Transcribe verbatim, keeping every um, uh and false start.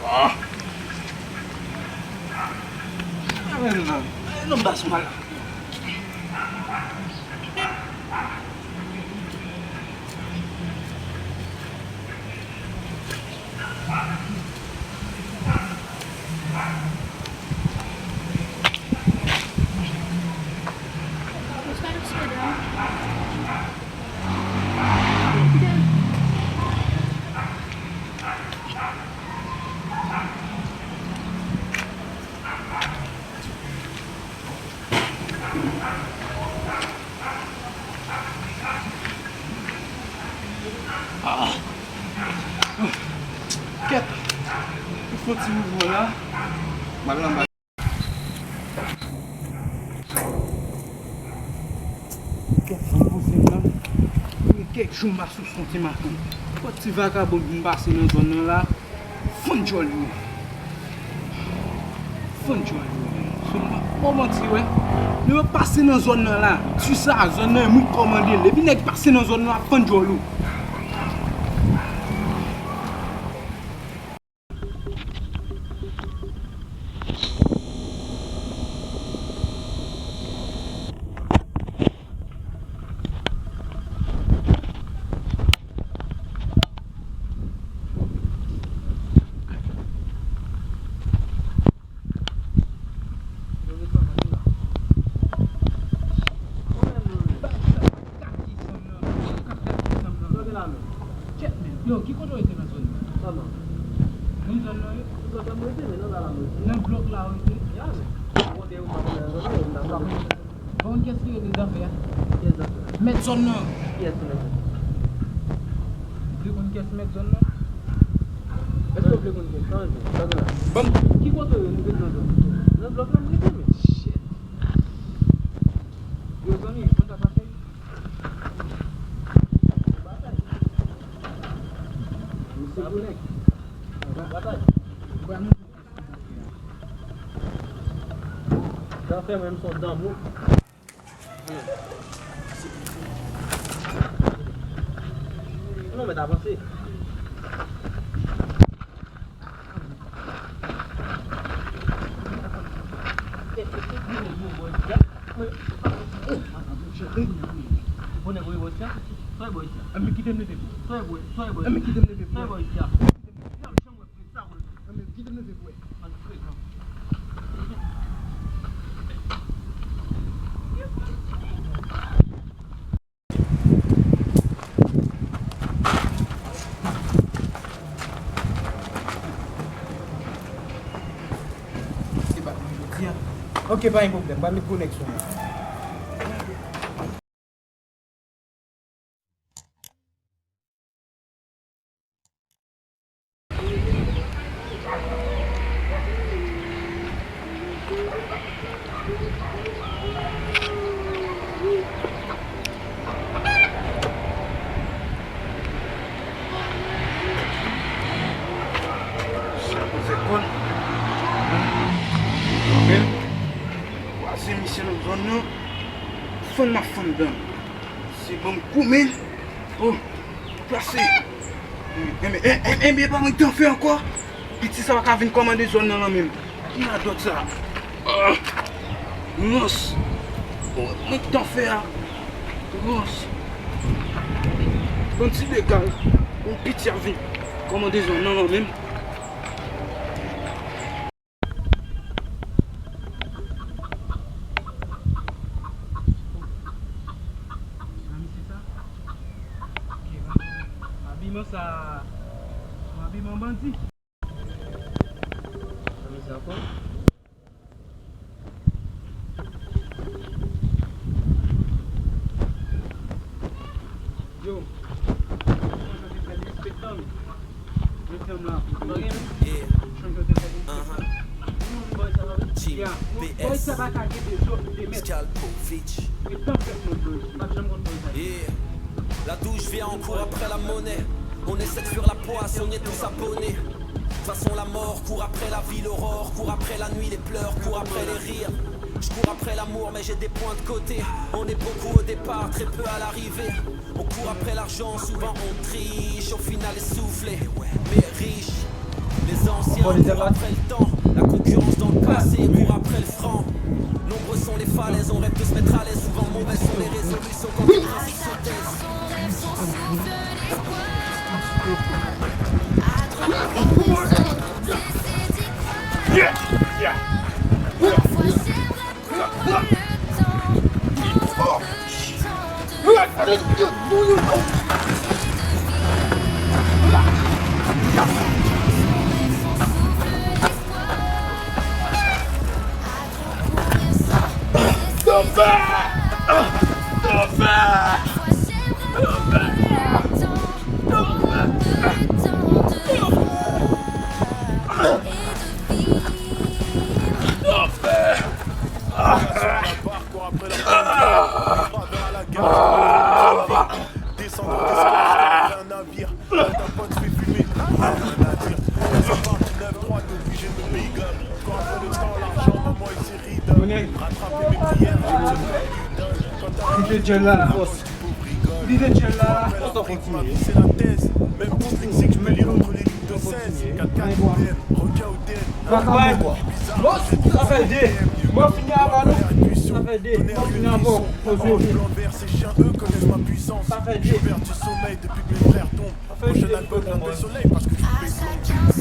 Ah! Avè m nan. Non, m pa sou mal. Ah. Kèt. Fè yon ti mouvman la. M al anba. Kèt, fanm poze m nan. Gen kèk jou m pa sou son ti maten. Fò ti vakabon vin pase nan zòn nan la. Fann djòl yo. Fann djòl yo. Sou m pa manti, wè. Lè yo pase nan zòn nan la, di sa, zòn nan, e mwen k kòmande l. Epi nèg pase nan zòn nan, ap fann djòl yo. Yo, ki kote w rete nan zòn nan? Kòman? Nan zòn nan, wi. Nan blòk la mwen rete, men nan la la mwen rete. Ya, men. Ou kote yo pa nan zòn nan, yo pa nan zòn nan. Bon, kiyès ki rele zafè a? Kiyès zafè a? Mèt zòn nan. Kiyès ki mèt zòn nan? Ou vle konn kiyès mèt zòn nan? Èske w vle konn kiyès? Sa vle di. Sa vle di. Bon, ki kote w ye? Nou rete nan zòn nan. Nan blòk la mwen rete, men. Shit. Yo, zanmi, konn sa pase? Misye gwo nèg. Sa fè mwen m son danmou. Non, mèt avanse. Bonè, bonè, bonè, bonè. Anben, kite m leve pou ou. Anben, kite m leve pou ou. Anben, kite m leve pou ou. Se pa mwen jodi a. Ok, pa gen pwoblèm. Ban m met koneksyon an. Sa poze kò l. Anpil. Kwaze misye nan zòn nan. Fann m ap fann dan. Se ban m kou men. Oh, plase. Enben, enben, enben, pa mwen k t anfè ankò. Piti sa pa ka vin kòmande zòn nan nan menm. Ki radòt sa? Ah, rans. Oh, mwen k t anfè a. Rans. Bann ti degal. Yon piti ap vin kòmande zòn nan nan menm. Nan misye sa? Ok, abiman sa, abiman bandi. Nan misye ankò? Yo, chanje tèt li, respektan m. Mesye m la. Yeah. Chanje tèt li, respektan m. Team B S. Scalpovich. Yeah. La douche vient en cours après la monnaie. On essaie de fuir la poisse, on y est tous abonnés. De toute façon, la mort court après la vie, l'aurore court après la nuit, les pleurs courent après les rires. Je cours après l'amour, mais j'ai des points de côté. On est beaucoup au départ, très peu à l'arrivée. On court après l'argent, souvent on triche, au final essoufflé, mais riche. Les anges Ancien retour après le temps, la concurrence dans le passé, court après le franc. Nombreux sont les falaises, on rêve de se mettre à l'aise. Souvent mauvaises sont les résolutions quand on principe se taise. Konnen. Li te djèl la la fòs. Li te djèl la la fòs. An kontinye. An kontinye. An kontinye. Sa fè de. Mwen fini avan nou. Sa fè de. Mwen fini avan. Poze. Sa fè de. Sa fè de. Mwen fini avan.